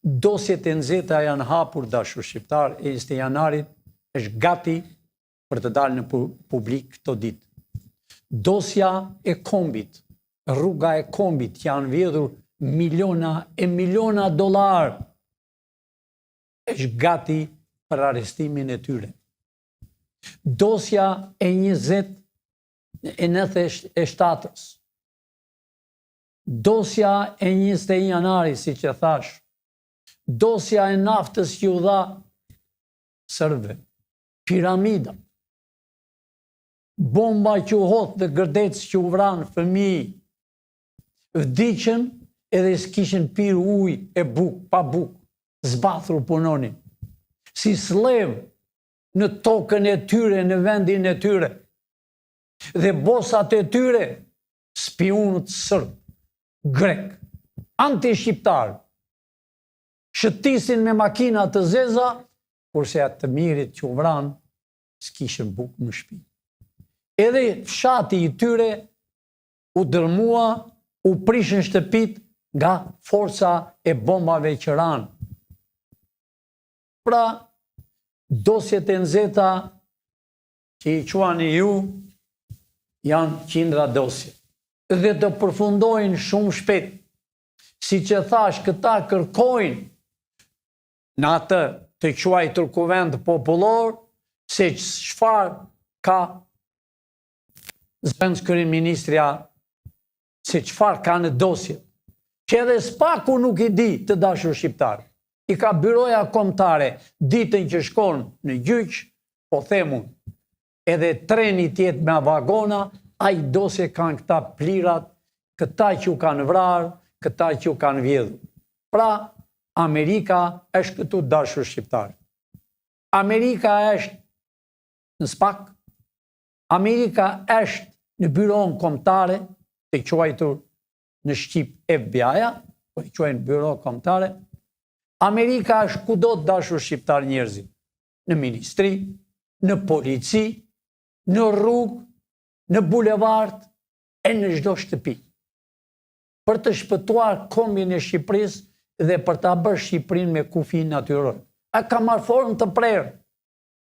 Dosjet e nxehta janë hapur dashur shqiptarë e 20 janarit është gati për të dalë në publik këto ditë. Dosja e kombit, rruga e kombit që janë vjedhur miliona e miliona dollarë është gati për arrestimin e tyre. Dosja e 20 e 97-ës. Dosja e 21 janarit, siç e thashë. Dosja e naftës që u dha serbëve. Piramida. Bomba që u hodh në Gërdec që u vranë fëmijë. Vdiqën edhe s'kishin pirë ujë e bukë, pa bukë. Zbathur punonin. Si skllevër në tokën e tyre, në vendin e tyre. Dhe bosat e tyre, spiunët sërbë, grekë, antishqiptarë, shëtisin me makina të zeza, kurse ata të mjerët që u vranë, s'kishin bukë në shpi. Edhe fshati i tyre u dërmua, u prishën shtëpitë nga forca e bombave që ranë. Pra, dosjet e nxehta që i quani ju, janë qindra dosje. Dhe do përfundojnë shumë shpejt. Siç e thashë, këta kërkojnë në atë të quajtur kuvend popullor, se çfarë ka zëvendëskryeministrja, se çfarë ka në dosje. Që edhe SPAK-u nuk i di të dashur shqiptarë. I ka byroja kombëtare ditën që shkon në gjyq, po them unë, edhe treni të jetë me vagona, aq dosje kanë këta plirat, këta që u kanë vrarë, këta që u kanë vjedhur. Pra, Amerika është këtu dashur shqiptarë. Amerika është në SPAK, Amerika është në byronë kombëtare, të quajtur në shqip FBI-a, po e quajnë byro kombëtare. Amerika është kudo të dashur shqiptarë njerëzit, në ministri, në polici, në rrugë, në bulevard e në çdo shtëpi. Për të shpëtuar kombin e Shqipërisë dhe për ta bërë Shqipërinë me kufi natyror. A ka marrë formë të prerë?